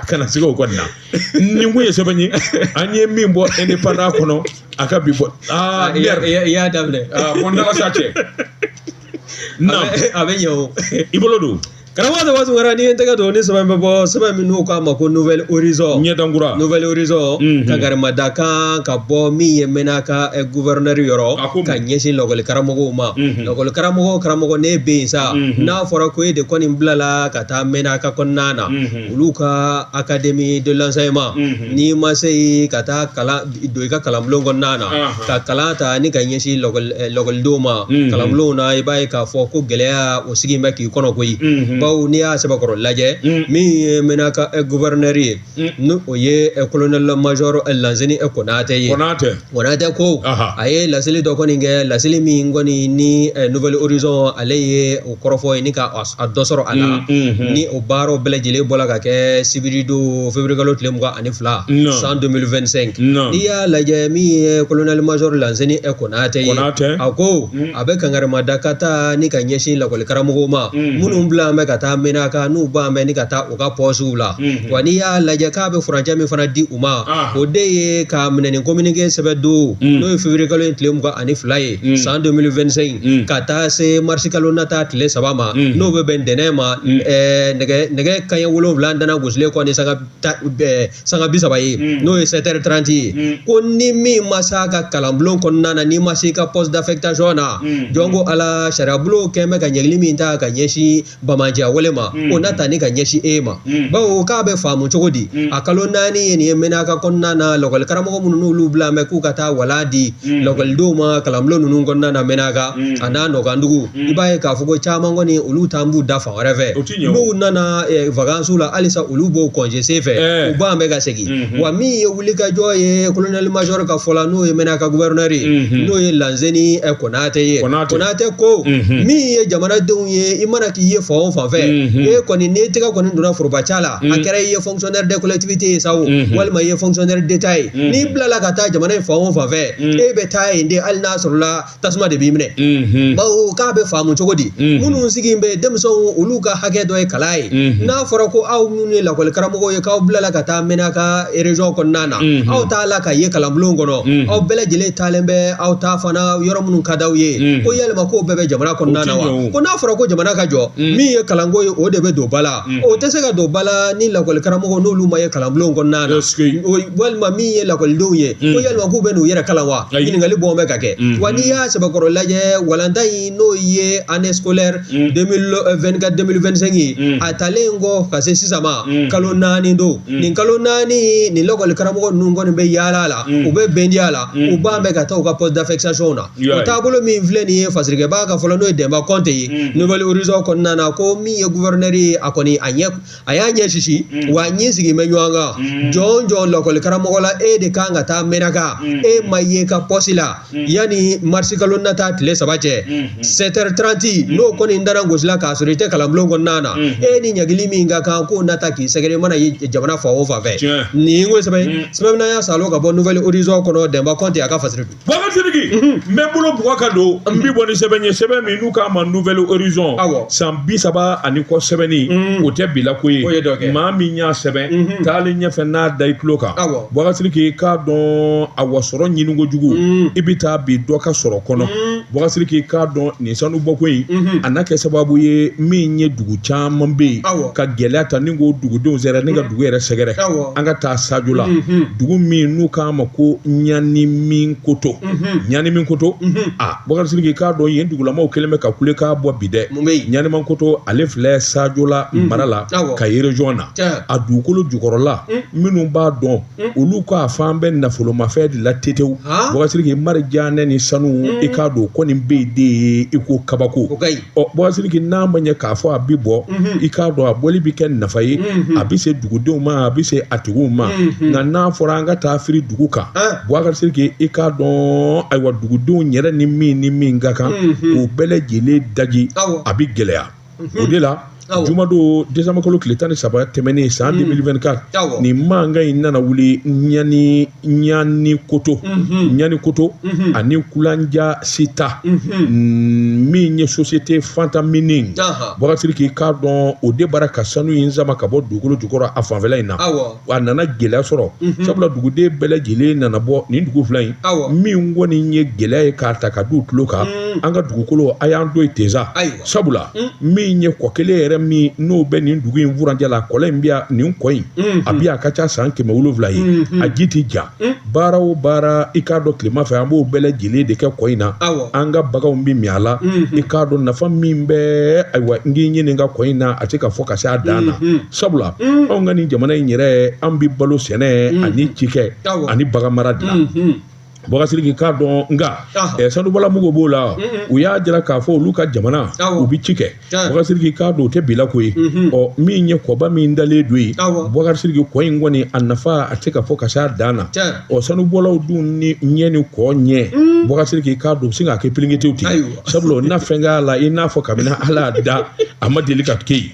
kana sigi o kɔni na. Nin kun ye sɛbɛn ye an ye min bɔ Indépendant kɔnɔ a ka bi bɔ. Aa, i y'a daminɛ. Aa, ko n dala sa cɛ. A bɛ ɲɛ o. I bolo don. Karamɔgɔ Daba Tunkara, n'i ye n tɛgɛ don ni sɛbɛn bɛ bɔ, sɛbɛn min n'u k'a ma ko Nouvel Horizon. Ɲɛdankura. Nouvel Horizon, kankarimada kan ka bɔ min ye Menaka gouverneur yɔrɔ ka ɲɛsin lakɔli karamɔgɔw ma. Lakɔli karamɔgɔ karamɔgɔ ne bɛ yen sa, n'a fɔra ko e de kɔni bilala ka taa Menaka kɔnɔna na, olu ka académie de l'enseignement, n'i ma se yen ka taa kalan don i ka kalanbulon kɔnɔna na ka kalan ta ni ka ɲɛsin lakɔlidenw ma kalanbulonw na, i b'a ye k'a fɔ ko gɛlɛya o sigi bɛ k'i kɔnɔ koyi. Bawo n'i y'a sɛbɛkɔrɔ lajɛ, min ye Menaka gouverneur ye, ni o ye colonel major Lanseni Konatɛ ye, Konatɛ ko a ye laseli dɔ kɔni kɛ, laseli min kɔni ni Nouvel Horizon ale ye o kɔrɔfɔ ye ni ka a dɔ sɔrɔ a la, ni o baaraw bɛɛ lajɛlen bɔla ka kɛ sibiri don février kalo tile 22 san 2025. N'i y'a lajɛ, min ye colonel major Lanseni Konatɛ ye, a ko a bɛ kankarimada ka taa ni ka ɲɛsin lakɔli karamɔgɔw ma minnu bila bɛ ka taa Menaka, n'u b'an bɛ ni ka taa u ka pɔsiw la. Wa n'i y'a lajɛ k'a bɛ furancɛ min fana di u ma, o de ye k'a minɛ ni communiqué sɛbɛn don, n'o ye février kalo in tile 22 ye san 2025, ka taa se marisi kalo nata tile 3 ma, n'o bɛ bɛn ntɛnɛn ma, nɛgɛ kanɲɛ 7 dana gosilen kɔ ni sanga 30 ye, n'o ye 7h30 ye. Ko ni min ma s'a ka kalanbulon kɔnɔna na, n'i ma se i ka poste d'affectation na, jɔn ko ala sariyabulon kɛn bɛ ka ɲangili min ta ka ɲɛsin banbaanciya wale ma, o na ta ni ka ɲɛsin e ma. Bawo k'a bɛ faamu cogo di, a kalo 4 ye nin ye Menaka kɔnɔna na, lakɔli karamɔgɔ minnu n'olu bila bɛ k'u ka taa walan di lakɔlidenw ma kalanbulon ninnu kɔnɔna na Menaka a n'a nɔkandugu, i b'a ye k'a fɔ ko caman kɔni olu t'an b'u da fan wɛrɛ fɛ. N'u nana vacances la, halisa olu b'o congé sen fɛ, u b'an bɛ ka segin. Wa min ye wulikajɔ ye colonel major ka fɔ la, n'o ye Menaka gouverneur ye, n'o ye Lanseni Konatɛ ye, Konatɛ ko min ye jamanadenw ye, i mana k'i ye fan o fan fɛ, e kɔni n'i tɛgɛ kɔni donna foroba ca la, a kɛra i ye fonctionnaire des collectivités ye sa o, walima i ye fonctionnaire d'État ye, n'i bilala ka taa jamana in fan o fan fɛ, e bɛ taa yen de, hali n'a sɔrɔla tasuma de b'i minɛ. Bawo k'a bɛ faamu cogo di, minnu sigi bɛ denmisɛnw, olu ka hakɛ dɔ ye kalan ye. N'a fɔra ko aw minnu ye lakɔli karamɔgɔw ye, k'aw bilala ka taa Menaka région kɔnɔna na, aw t'a la ka ye kalanbulon kɔnɔ, aw bɛɛ lajɛlen taalen bɛ aw ta fana yɔrɔ minnu ka d'aw ye, ko yalima k'o bɛɛ bɛ jamana kɔnɔna na wa? Ko n'a fɔra ko jamana ka jɔ, min ye kalanko ye, o de bɛ don ba la. O tɛ se ka don ba la ni lakɔli karamɔgɔw n'olu ma ye kalanbulon kɔnɔna na, walima min ye lakɔlidenw ye, ko yalima k'u bɛ n'u yɛrɛ kalan wa? Ɲininkali bɔn bɛ ka kɛ. Wa n'i y'a sɛbɛkɔrɔ lajɛ, walanda in n'o ye année scolaire 2024 2025 ye, a talen kɔ ka se sisan ma, kalo 4 don. Nin kalo 4 nin, lakɔli karamɔgɔ ninnu kɔni bɛ yaala la, u bɛ bendiya la, u b'an bɛ ka taa u ka poste d'affectation na. O taabolo min filɛ nin ye, fasirikɛbaa ka fɔlɔ, n'o ye Dɛnba Kɔnte ye, Nouvel Horizon kɔnɔna na, ko min min ye gouverneur ye, a kɔni a ɲɛ a y'a ɲɛ sisi wa a ɲɛ sigi bɛ ɲɔgɔn kan. Jɔn jɔn lakɔli karamɔgɔ la, e de kan ka taa Menaka, e ma ye ka poste la yanni marisikalo nata tile 3 cɛ, 7h30 n'o kɔni dara gosila k'a sɔrɔ i tɛ kalanbulon kɔnɔna na, e ni ɲagili min ka kan k'o nata k'i sɛgɛrɛ i mana ye jamana fan o fan fɛ. Nin ko sɛbɛn sɛbɛn min y'a salo ka bɔ Nouvel Horizon kɔnɔ, Denba Kɔnte a ka fasiri don. Bubakari Sidiki, n bɛ bolo bugɔ ka don, n bi bɔ ni sɛbɛn ye, sɛbɛn min n'u k'a ma Nouvel Horizon. San 30 ani kɔ sɛbɛnni, o tɛ bila ko ye. Maa min y'a sɛbɛn taalen ɲɛfɛ n'a da i tulo kan, Bubakari Sidiki, k'a dɔn awa sɔrɔ ɲini kojugu, i bɛ taa bi dɔ ka sɔrɔ kɔnɔ. Bubakari Sidiki, k'a dɔn nin sanu bɔko in a n'a kɛ sababu ye min ye dugu caman bɛ yen ka gɛlɛya ta ni k'o dugudenw sɛgɛrɛ, ni ka dugu yɛrɛ sɛgɛrɛ. An ka taa Sajola, dugu min n'u k'a ma ko Ɲaniminkoto. Ɲaniminkoto, a Bubakari Sidiki, k'a dɔn yen dugulamaw kɛlen bɛ ka kule k'a bɔ bi dɛ. Ɲanimankoto, ale filɛ Sajola mara la, Kayi région na. A dugukolo jukɔrɔla, minnu b'a dɔn, olu k'a fan bɛɛ nafolomafɛn de la tetew. Bubakari Sidiki, marijanɛ ni sanu, i k'a dɔn kɔni bɛ yen de ye i ko kabako. Ɔ Bubakari Sidiki, n'a ma ɲɛ k'a fɔ a bi bɔ, i k'a dɔn a bɔli bɛ kɛ nafa ye, a bɛ se dugudenw ma, a bɛ se a tigiw ma. Nka n'a fɔra an ka taa firi dugu kan, Bubakari Sidiki, i k'a dɔn ayiwa dugudenw yɛrɛ ni min ni min ka kan k'o bɛɛ lajɛlen daji, a bɛ gɛlɛya. O de la jumadon décembre kalo tile 13 tɛmɛnen san 2024, nin mankan in nana wuli Ɲanikoto, Ɲanikoto ani Kulanja Sita, min ye société Fanta Mining. Bubakari Sidiki, k'a dɔn o de bara ka sanu in sama ka bɔ dugukolo jukɔrɔ a fanfɛla in na. A nana gɛlɛya sɔrɔ, sabula duguden bɛɛ lajɛlen nana bɔ nin dugu fila in min kɔni ye gɛlɛya ye k'a ta ka d'u tulo kan. An ka dugukolo, a y'an to yen ten sa, sabula min ye kɔ kelen yɛrɛ min n'o bɛ nin dugu in furancɛ la, kɔlɔn in bɛ yan, nin kɔ in a bɛ yan, a ka ca san 700 ye, a ji tɛ ja. Baara o baara, i k'a dɔn tilema fɛ an b'o bɛɛ lajɛlen de kɛ kɔ in na, an ka baganw bɛ min a la. I k'a dɔn nafa min bɛ, ayiwa n k'i ɲininka kɔ in na, a tɛ ka fɔ ka se a dan na, sabula anw ka nin jamana in yɛrɛ, an bɛ balo sɛnɛ ani cikɛ ani bagan mara de la. Bubakari Sidiki, k'a dɔn nka sanubɔla mugu b'o la, u y'a jira k'a fɔ olu ka jamana u bɛ ci kɛ. Bubakari Sidiki, k'a dɔn o tɛ bila ko ye. Ɔ min ye kɔba min dalen don yen, Bubakari Sidiki, kɔ in kɔni a nafa a tɛ ka fɔ ka se a dan na. Ɔ sanubɔlaw dun ni ɲɛ ni kɔ ɲɛ, Bubakari Sidiki, k'a dɔn u bɛ se k'a kɛ pelenketew ten, sabula o na fɛn k'a la i n'a fɔ kabini Ala y'a da a ma deli ka kɛ yen.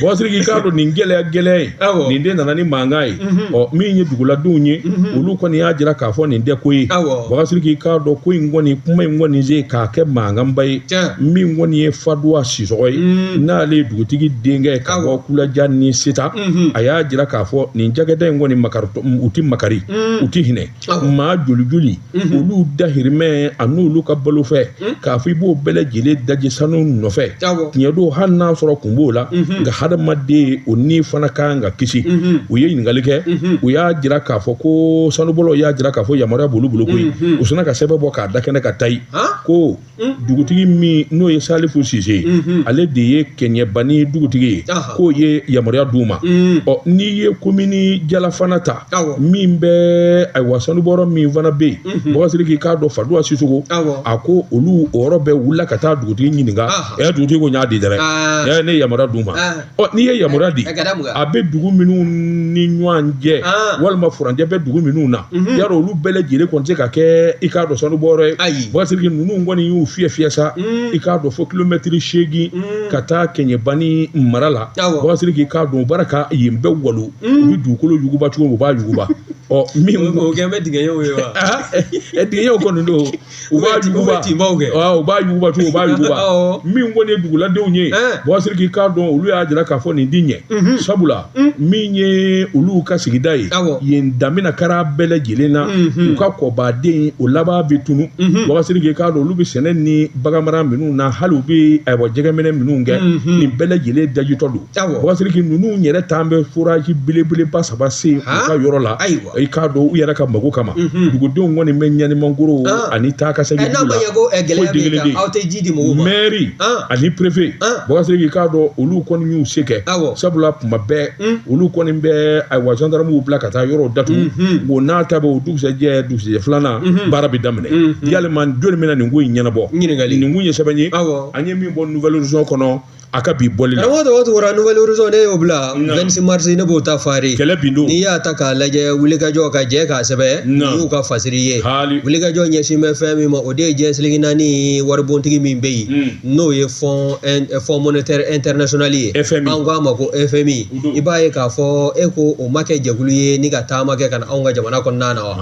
Bubakari Sidiki, k'a dɔn nin gɛlɛya gɛlɛya ye, nin de nana ni mankan ye. Ɔ min ye duguladenw ye, olu kɔni y'a jira k'a fɔ nin tɛ ko ye. Bubakari Sidiki, k'a dɔn ko in kɔni, kuma in kɔni se k'a kɛ mankanba ye. Min kɔni ye Faduwa Sisɔgɔ ye, n'ale ye dugutigi denkɛ ye ka bɔ Kulaja ni Sita, a y'a jira k'a fɔ nin cakɛda in kɔni u tɛ makari, u tɛ hinɛ maa joli joli olu dahirimɛ a n'olu ka balofɛ, k'a fɔ i b'o bɛɛ lajɛlen daji sanu nɔfɛ. Tiɲɛ don, hali n'a sɔrɔ kun b'o la, nka hadamaden o ni fana kan ka kisi. U ye ɲininkali kɛ, u y'a jira k'a fɔ ko sanubɔlaw y'a jira k'a fɔ yamaruya b'olu bolo koyi. U sina ka sɛbɛn bɔ k'a da kɛnɛ ka tayi ko dugutigi min n'o ye Salifu Sise ye, ale de ye Kɛɲɛbani dugutigi ye, k'o ye yamaruya d'u ma. Ɔ n'i ye komini Jala fana ta, min bɛ ayiwa sanubɔyɔrɔ min fana bɛ yen, Bubakari Sidiki, k'a dɔn Faduwa Sisoko, a ko olu o yɔrɔ bɛɛ wulila ka taa dugutigi ɲininka. Ɛ dugutigi ko n y'a di dɛrɛ, ne ye yamaruya d'u ma. Ɔ n'i ye yamaruya di, a bɛ dugu minnu ni ɲɔgɔn cɛ walima furancɛ bɛ dugu minnu na, yarɔ olu bɛɛ lajɛlen kɔni tɛ se ka kɛ i k'a dɔn sanubɔyɔrɔ ye. Bubakari Sidiki, ninnu kɔni y'u fiyɛ fiyɛ sa, i k'a dɔn fo kilomɛtiri 8 ka taa Kɛɲɛbani mara la. Bubakari Sidiki, k'a dɔn u bara ka yen bɛɛ walo, u bɛ dugukolo yuguba cogo min, u b'a yuguba. Ɔ min o kɛ bɛ dingɛɲɛw ye wa? Dingɛɲɛw kɔni don, u b'a yuguba, u b'a yuguba cogo, u b'a yuguba. Min kɔni ye duguladenw ye, Bubakari Sidiki, k'a dɔn olu y'a jira k'a fɔ nin ti ɲɛ, sabula min ye olu ka sigida ye, yen damina kɛra bɛɛ lajɛlen na, u ka kɔbaden o laban bɛ tunu. Bubakari Sidiki, k'a dɔn olu bɛ sɛnɛ ni baganmara minnu na, hali u bɛ ayiwa jɛgɛminɛ minnu kɛ, nin bɛɛ lajɛlen dajitɔ don. Bubakari Sidiki, ninnu yɛrɛ t'an bɛ forage belebeleba 3 sen u ka yɔrɔ la, i k'a dɔn u yɛrɛ ka mago kama. Dugudenw kɔni bɛ ɲanimangoro ani taa ka segin la, mɛri ani préfet, Bubakari Sidiki, k'a dɔn olu kɔni y'u se kɛ, sabula kuma bɛɛ olu kɔni bɛ ayiwa gendarmew bila ka taa yɔrɔw datugu. O n'a ta bɛ o dugusɛjɛ filanan baara bɛ daminɛ. Yalima jɔnni bɛna nin ko in ɲɛnabɔ? Nin kun ye sɛbɛn ye an ye min bɔ Nouvel Horizon kɔnɔ. A ka bi bɔli la. Karamɔgɔ tɔgɔ tugura Nouvel Horizon, ne y'o bila 26 mars, ne b'o ta fari. Kɛlɛ bin don. N'i y'a ta k'a lajɛ, wulikajɔ ka jɛ k'a sɛbɛn, nin y'u ka fasiri ye. Wulikajɔ ɲɛsin bɛ fɛn min ma, o de ye diɲɛ seleke naani waribontigi min bɛ yen, n'o ye Fonds monétaire international ye, FMI, an k'a ma ko FMI. I b'a ye k'a fɔ e ko o ma kɛ jɛkulu ye ni ka taama kɛ ka na anw ka jamana kɔnɔna na wa.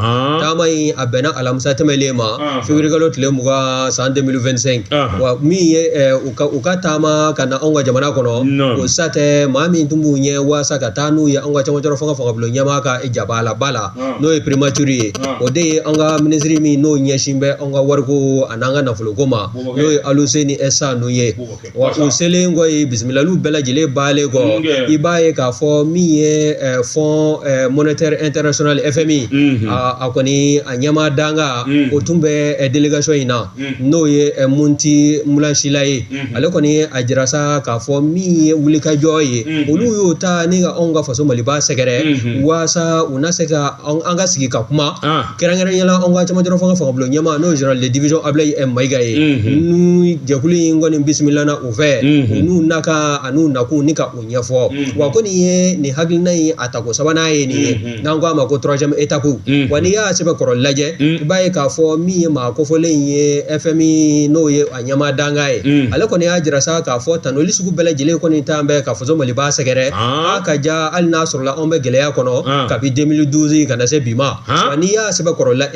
Taama in a bɛnna alamisa tɛmɛlen ma, février kalo tile 20 san 2025. Wa min ye u ka taama ka na anw ka jamana kɔnɔ, o sa tɛ maa min tun b'u ɲɛ waasa ka taa n'u ye anw ka cɛmancɛrɔ fanga fangabulon ɲɛmaa ka jabalaba la, n'o ye primature ye, o de ye an ka minisiri min n'o ɲɛsin bɛ anw ka wariko an'an ka nafoloko ma, n'o ye Aluseni Sanu ye. Wa u selen kɔ ye, bisimilaliw bɛɛ lajɛlen balen kɔ, i b'a ye k'a fɔ min ye Fonds monétaire international FMI, a kɔni a ɲɛmaa danga o tun bɛ délégation in na, n'o ye Munti Mulansila ye. Ale kɔni ye a jira sa k'a fɔ min ye wulikajɔ ye, olu y'o ta ni ka anw ka faso Maliba sɛgɛrɛ waasa u na se ka an ka sigi ka kuma, kɛrɛnkɛrɛnnenya la anw ka cɛmancɛrɔ fanga fangabulon ɲɛmaa, n'o ye général de division Ablaye Mayiga ye. N'u jɛkulu in kɔni bisimilana u fɛ, u n'u nakan an'u nakun ni ka o ɲɛfɔ. Wa ko nin ye nin hakilina in a tako sabanan ye nin ye, n'an ko a ma ko troisième étape. Wa n'i y'a sɛbɛkɔrɔ lajɛ, i b'a ye k'a fɔ min ye maa kofɔlen in ye FMI, n'o ye a ɲɛmaa danga ye, ale kɔni y'a jira sa k'a fɔ tanuli sugu bɛɛ lajɛlen kɔni t'an bɛɛ ka faso Maliba sɛgɛrɛ a ka ja, hali n'a sɔrɔla anw bɛ gɛlɛya kɔnɔ kabi 2012 ka na se bi ma. Wa n'i y'a sɛbɛkɔrɔ la,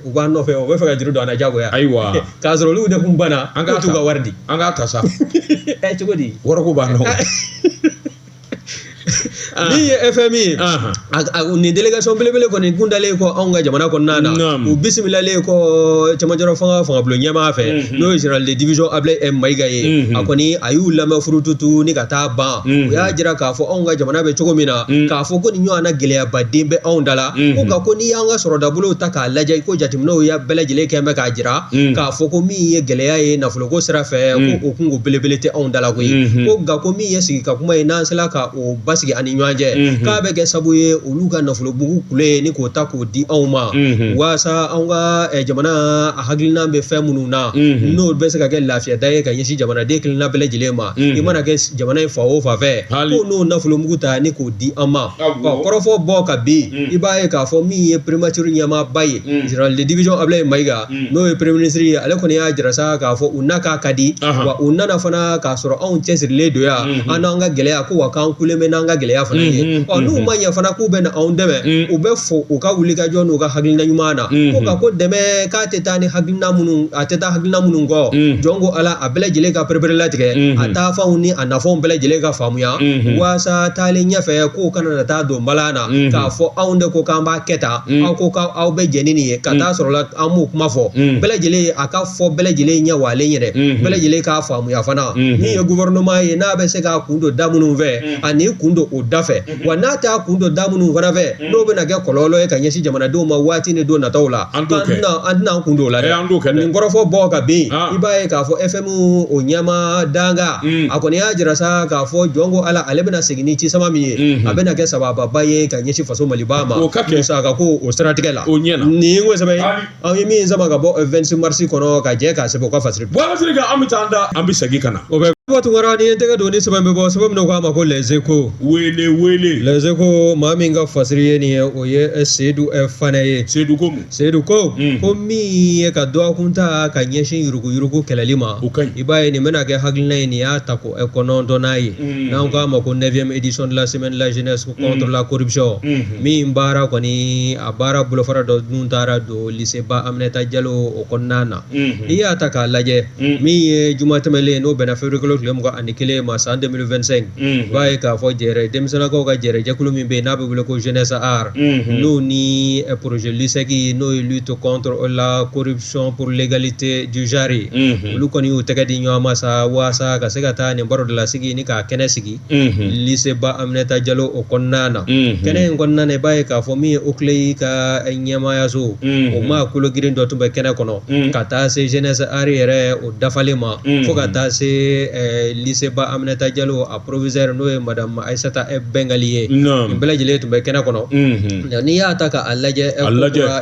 u b'an nɔfɛ, u bɛ fɛ ka juru don an na jagoya. Ayiwa. K'a sɔrɔ olu de kun banna an k'u t'u ka wari di. An k'a ta sa. Cogo di? Wariko b'an nɔ. Min ye FMI ye, nin délégation belebele kɔni kun dalen kɔ anw ka jamana kɔnɔna na, u bisimilalen kɔ cɛmancɛrɔ fanga fangabulon ɲɛmaa fɛ, n'o ye général de division Ablaye Mayiga ye, a kɔni a y'u lamɛn furututu ni ka taa ban. U y'a jira k'a fɔ anw ka jamana bɛ cogo min na, k'a fɔ ko nin ɲɔgɔnna gɛlɛyabaden bɛ anw da la, ko nka ko n'i y'an ka sɔrɔdabolow ta k'a lajɛ, ko jateminɛw ya bɛɛ lajɛlen kɛn bɛ k'a jira k'a fɔ ko min ye gɛlɛya ye nafoloko sira fɛ, ko o kunko belebele tɛ anw da la koyi. Ko nka ko min ye sigi ka kuma ye, n'an sera ka o basigi ani ɲɔgɔn cɛ, k'a bɛ kɛ sabu ye olu ka nafolomugu kule ye ni k'o ta k'o di anw ma, waasa anw ka jamana a hakilina bɛ fɛn minnu na, n'o bɛ se ka kɛ lafiyada ye ka ɲɛsin jamanaden kelenna bɛɛ lajɛlen ma, i mana kɛ jamana in fan o fan fɛ, ko n'o nafolomugu ta ni k'o di an ma. Kɔrɔfɔ bɔ ka bin, i b'a ye k'a fɔ min ye primature ɲɛmaaba ye, général de division Ablaye Mayiga, n'o ye premier ministre ye, ale kɔni y'a jira sa k'a fɔ u na k'a ka di, wa u nana fana k'a sɔrɔ anw cɛsirilen don yan, an n'an ka gɛlɛya, ko wa k'an kulen bɛ n'an ka gɛlɛya fana ye. Ɔ n'u ma ɲɛ fana k'u bɛ na anw dɛmɛ, u bɛ fo u ka wulikajɔ n'u ka hakilina ɲuman na. Ko nka ko dɛmɛ k'a tɛ taa ni hakilina minnu, a tɛ taa hakilina minnu kɔ, jɔn ko Ala, a bɛɛ lajɛlen ka pereperelatigɛ, a taafanw ni a nafanw bɛɛ lajɛlen ka faamuya, waasa taalen ɲɛfɛ k'o kana na taa don balan na k'a fɔ anw de ko k'an b'a kɛ tan, aw ko k'aw bɛ jɛn ni nin ye, ka taa sɔrɔ la an m'o kuma fɔ bɛɛ lajɛlen, a ka fɔ bɛɛ lajɛlen ɲɛ walen yɛrɛ, bɛɛ lajɛlen k'a faamuya fana. Min ye gouvernement ye, n'a bɛ se k'a kun don da minnu fɛ, a n'i kun don o da fɛ, wa n'a t'a kun don da minnu fana fɛ, n'o bɛna kɛ kɔlɔlɔ ye ka ɲɛsin jamanadenw ma waati ni don nataw la, an tɛna an kun don o la dɛ. Nin kɔrɔfɔ bɔ ka bin, i b'a ye k'a fɔ FMI o ɲɛmaa danga, a kɔni y'a jira sa k'a fɔ jɔn ko Ala, ale bɛna segin ni cisama min ye, a bɛna kɛ sabababa ye ka ɲɛsin faso Maliba ma musaka ko o siratigɛ la. Nin ye sɛbɛn an ye min sama ka bɔ 26 mars kɔnɔ ka jɛ k'a sɛbɛn u ka fasiri. Boubacar Sidiki, an bɛ taa an da, an bɛ segin ka na. O bɛ bɔ Tunkara, ni ye tɛgɛ don ni sɛbɛn bɛ bɔ, sɛbɛn min k'a ma ko Les Échos. Wele wele. Les Échos, maa min ka fasiri ye nin ye, o ye Seydou Fane ye. Seydou ko mun? Seydou ko ko min ye ka dɔgɔkun ta ka ɲɛsin yuruguyurugu kɛlɛli ma, o ka ɲi. I b'a ye nin bɛna kɛ hakilina ye, nin y'a tako 9nan ye, n'an k'a ma ko 9e édition de la semaine de la jeunesse contre la corruption, min baara kɔni a baara bolofara dɔ dun taara don lycée Ba Aminata Jalo o kɔnɔna na. N'i y'a ta k'a lajɛ, min ye juma tɛmɛlen, n'o bɛnna février kalo tile 21 ma san 2025, i b'a ye k'a fɔ jɛrɛ denmisɛnninkaw ka jɛrɛ jɛkulu min bɛ yen n'a bɛ wele ko Jeunesse Art, n'o ni projet LUCEG, n'o ye lutte contre la corruption pour l'égalité du genre, olu kɔni y'u tɛgɛ di ɲɔgɔn ma sa waasa ka se ka taa nin baro de lasigi ni k'a kɛnɛ sigi lycée Ba Aminata Jalo o kɔnɔna na. Kɛnɛ in kɔnɔna na, i b'a ye k'a fɔ min ye OCLEI ka ɲɛmaayaso, o maa kolo girin dɔ tun bɛ kɛnɛ kɔnɔ, ka taa se Jeunesse Art yɛrɛ o dafalen ma, fo ka taa se lycée ba Aminata Jalo a proviseur n'o ye madame Aïssata Bengali ye nin bɛɛ lajɛlen tun bɛ kɛnɛ kɔnɔ. N'i y'a ta k'a lajɛ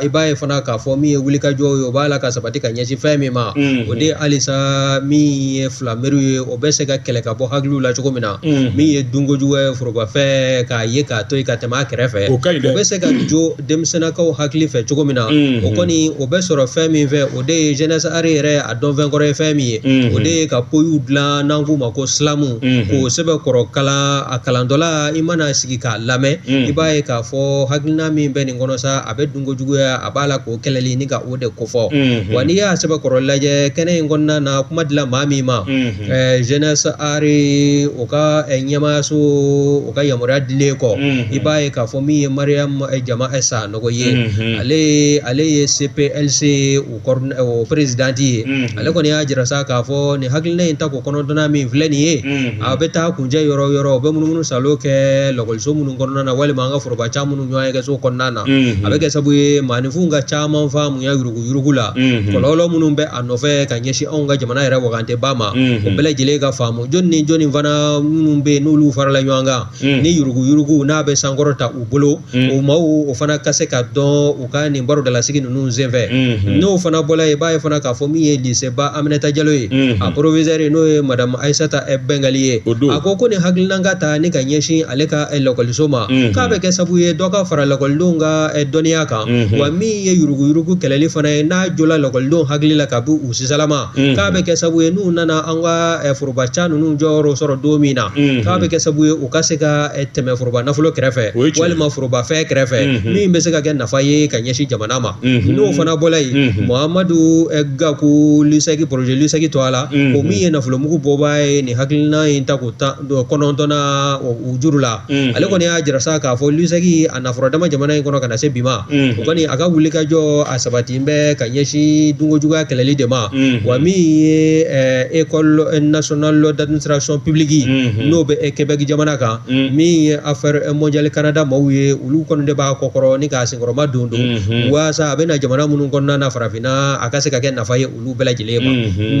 i b'a ye fana k'a fɔ min ye wulikajɔ ye o b'a la ka sabati ka ɲɛsin fɛn min ma, o de ye halisa min ye filameriw ye, o bɛ se ka kɛlɛ ka bɔ hakiliw la cogo min na. Min ye dunkojuguya ye forobafɛn k'a ye k'a to yen ka tɛmɛ a kɛrɛfɛ, o bɛ se ka jo denmisɛnnakaw hakili fɛ cogo min na. O kɔni o bɛ sɔrɔ fɛn min fɛ, o de ye jeunesse art yɛrɛ a dɔnfɛn kɔrɔ ye fɛn min ye, o de ye ka poyiw dilan n'an k'u ma ko slam, k'o sɛbɛkɔrɔ kalan. A kalantɔla i mana sigi k'a lamɛn, i b'a ye k'a fɔ hakilina min bɛ nin kɔnɔ sa, a bɛ dunkojuguya a b'a la k'o kɛlɛli ni ka o de kofɔ. Wa n'i y'a sɛbɛkɔrɔ lajɛ kɛnɛ in kɔnɔna na, kuma dila maa min ma, jeunesse art o ka ɲɛmaayaso o ka yamaruya dilen kɔ, i b'a ye k'a fɔ min ye Mariam Jama Sanɔgɔ ye, ale ye CPLC o présidente ye. Ale kɔni y'a jira sa k'a fɔ nin hakilina in tako kɔnɔntɔnnan min filɛ nin ye, a bɛ taa kuncɛ yɔrɔ o yɔrɔ, o bɛ munumunu salo kɛ lakɔliso minnu kɔnɔna na walima an ka foroba ca minnu ɲɔgɔn ye kɛso kɔnɔna na, a bɛ kɛ sababu ye maaninfinw ka caman faamuya yuruguyurugu la, kɔlɔlɔ minnu bɛ a nɔfɛ ka ɲɛsin anw ka jamana yɛrɛ waganteba ma, o bɛɛ lajɛlen ka faamu. Jɔni ni jɔni fana minnu bɛ yen n'olu farala ɲɔgɔn kan ni yuruguyurugu n'a bɛ sankɔrɔta u bolo, o maaw o fana ka se ka dɔn u ka nin barodalasigi ninnu senfɛ. N'o fana bɔla yen, i b'a ye fana k'a fɔ min ye lycée ba Aminata Jalo ye, a proviseur n'o ye madame Aïssata Bengali ye, a ko ko nin hakilina ka ta ni ka ɲɛsin ale ka lakɔliso ma, k'a bɛ kɛ sababu ye dɔ ka fara lakɔlidenw ka dɔnniya kan. Wa min ye yuruguyurugu kɛlɛli fana ye, n'a jɔla lakɔlidenw hakili la ka bɔ u sisalama, k'a bɛ kɛ sababu ye n'u nana an ka foroba ca ninnu jɔyɔrɔ sɔrɔ don min na, k'a bɛ kɛ sababu ye u ka se ka tɛmɛ foroba nafolo kɛrɛfɛ walima forobafɛn kɛrɛfɛ min bɛ se ka kɛ nafa ye ka ɲɛsin jamana ma. N'o fana bɔla yen, Muhamadu Gaku l'USEC projet l'USEC tɔgɔ la, o min ye nafolomugu bɔbaa ye nin hakilina in tako 9nan o juru la, ale kɔni y'a jira sa k'a fɔ l'USEC a nafɔrɔ dama jamana in kɔnɔ ka na se bi ma, o kɔni a ka wulikajɔ a sabati bɛ ka ɲɛsin dunkojuguya kɛlɛli de ma. Wa min ye école nationale d'administration publique n'o bɛ Québec jamana kan, min ye affaire mondiale Canada maaw ye, olu kɔni de b'a kɔkɔrɔ ni k'a senkɔrɔma don don waasa a bɛna jamana minnu kɔnɔna na farafinna, a ka se ka kɛ nafa ye olu bɛɛ lajɛlen ma.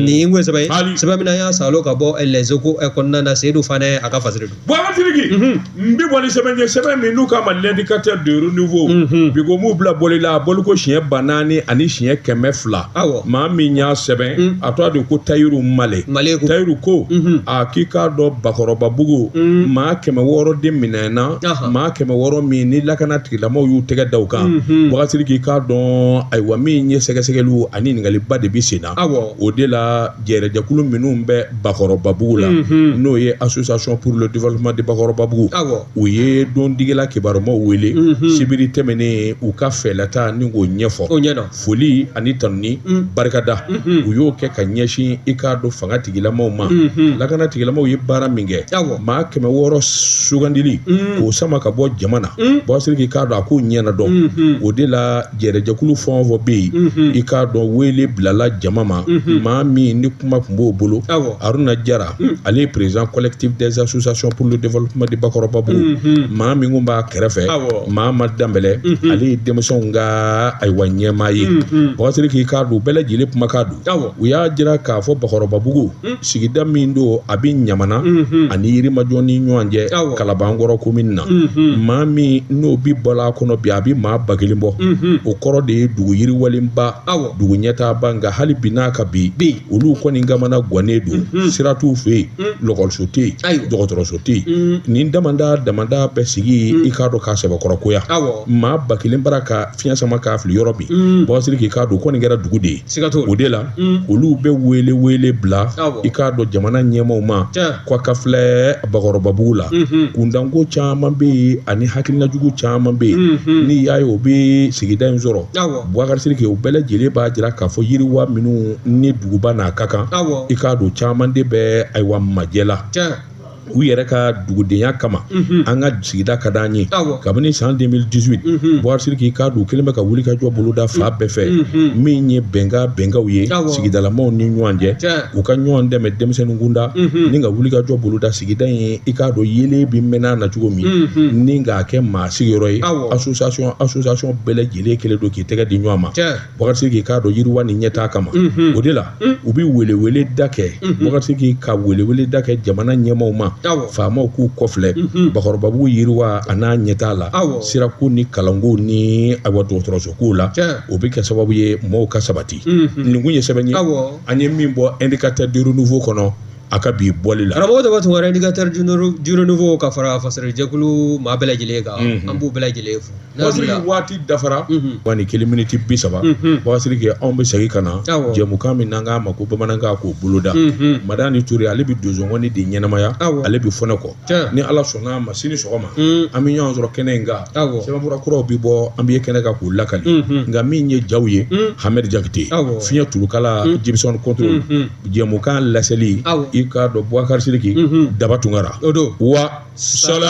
Nin ye sɛbɛn ye, sɛbɛn min na y'a salo ka bɔ Les Échos kɔnɔna na. Seyidu Fanɛ a ka fasiri don. Boubacar Sidiki, n bɛ bɔ ni sɛbɛn ye, sɛbɛn min n'u k'a ma l'indicateur de renouveau. Bi ko m'u bila bɔli la, a bɔli ko siɲɛ 4100. Maa min y'a sɛbɛn, a tɔgɔ de ko Tayiru Male. Tayiru ko a k'i k'a dɔn Bakɔrɔbabugu maa 600 de minɛna, maa 600 min ni lakana tigilamɔgɔw y'u tɛgɛ da u kan. Boubacar Sidiki, k'a dɔn ayiwa min ye sɛgɛsɛgɛliw ani ɲininkaliba de bɛ sen na. O de la jɛrɛjɛkulu minnu bɛ Bakɔrɔbabugu la, n'o ye association pour le développement de Bakɔrɔbabugu, u ye dondigila kibarumaw wele sibiri tɛmɛnen u ka fɛlata ni k'o ɲɛfɔ. Foli ani tanuni barikada u y'o kɛ ka ɲɛsin i k'a dɔn fanga tigilamaw ma. Lakana tigilamaw ye baara min kɛ, maa 600 sugandili k'o sama ka bɔ jama na, Boubacar Sidiki k'a dɔn a k'o ɲɛna dɔn. O de la jɛrɛjɛkulu fɛn o fɛn bɛ yen, i k'a dɔn wele bilala jama ma. Maa min ni kuma tun b'o bolo, Aruna Jara, ale ye président collectif des associations pour le développement de Bakɔrɔbabugu. Maa min kun b'a kɛrɛfɛ, Mama Danbɛlɛ, ale ye denmisɛnw ka ayiwa ɲɛmaa ye. Boubacar Sidiki k'a dɔn u bɛɛ lajɛlen kumakan don. U y'a jira k'a fɔ Bakɔrɔbabugu sigida min don, a bɛ Ɲamana ani Yirimajɔ ni ɲɔgɔn cɛ, Kalabankɔrɔ commune na. Maa min n'o bi bɔla a kɔnɔ bi, a bɛ maa 1000 bɔ. O kɔrɔ de ye dugu yiriwalenba, dugu ɲɛtaaba. Nka hali bi n'a ka bi, olu kɔni kamana gannen don, sira t'u fɛ yen, lɔkɔliso tɛ yen, dɔgɔtɔrɔso tɛ yen. Nin damada damada bɛ sigi i k'a dɔn k'a sɛbɛkɔrɔkoya. Maa 1000 bara ka fiɲɛ sama k'a fili yɔrɔ min, Boubacar Sidiki k'a dɔn kɔni kɛra dugu de ye. O de la olu bɛ wele wele bila i k'a dɔn jamana ɲɛmaaw ma k'a ka filɛ Bakɔrɔbabugu la. Kundanko caman bɛ yen ani hakilinajugu caman bɛ yen, n'i y'a ye o bɛ sigida in sɔrɔ. Boubacar Sidiki, o bɛɛ lajɛlen b'a jira k'a fɔ yiriwa minnu ni duguba n'a ka kan, i k'a dɔn caman de bɛ ayiwa majɛ la. U yɛrɛ ka dugudenya kama, an ka sigida ka d'an ye. Kabini san 2018, Bubakari Sidiki, k'a dɔn u kɛlen bɛ ka wuli ka jɔ boloda fan bɛɛ fɛ, min ye bɛnkanw ye sigidalamaw ni ɲɔgɔn cɛ, u ka ɲɔgɔn dɛmɛ denmisɛnnin kunda ni ka wuli ka jɔ boloda sigida in, i k'a dɔn yelen bɛ mɛnna na cogo min ni k'a kɛ maa sigiyɔrɔ ye. Association bɛɛ lajɛlen kɛlen don k'i tɛgɛ di ɲɔgɔn ma, Bubakari Sidiki, k'a dɔn yiriwa ni ɲɛtaa kama. O de la u bɛ welewele da kɛ, Bubakari Sidiki, ka welewele da kɛ jamana ɲɛmaaw ma, faamaw k'u kɔfilɛ Bakɔrɔbabugu yiriwa a n'a ɲɛtaa la, sirako ni kalanko ni ayiwa dɔgɔtɔrɔsoko la. O bɛ kɛ sababu ye mɔgɔw ka sabati. Nin kun ye sɛbɛn ye an ye min bɔ Indicateur du Renouveau kɔnɔ a ka bi bɔli la. Karamɔgɔ Daba Tunkara, Indicateur du Renouveau ka fara fasarijɛkulu maa bɛɛ lajɛlen kan, an b'u bɛɛ lajɛlen fo. Bubakari, waati dafara 21 miniti 30. Bubakari Sidiki, anw bɛ segin ka na jɛmukan min n'an k'a ma ko bamanankan k'o boloda. Madani Ture, ale bɛ donsongɔni de ɲɛnamaya, ale bɛ fɔ ne kɔ. Ni Ala sɔnna a ma, sini sɔgɔma an bɛ ɲɔgɔn sɔrɔ kɛnɛ in kan. Sɛbɛnfura kuraw bɛ bɔ, an bɛ kɛnɛ kan k'u lakali. Nka min ye jaw ye, Hamɛdi Jakite, fiɲɛ tulukala Gibson contrôle, jɛmukan laseli, i k'a dɔn Bubakari Sidiki Daba Tunkara. O don. Wa sala.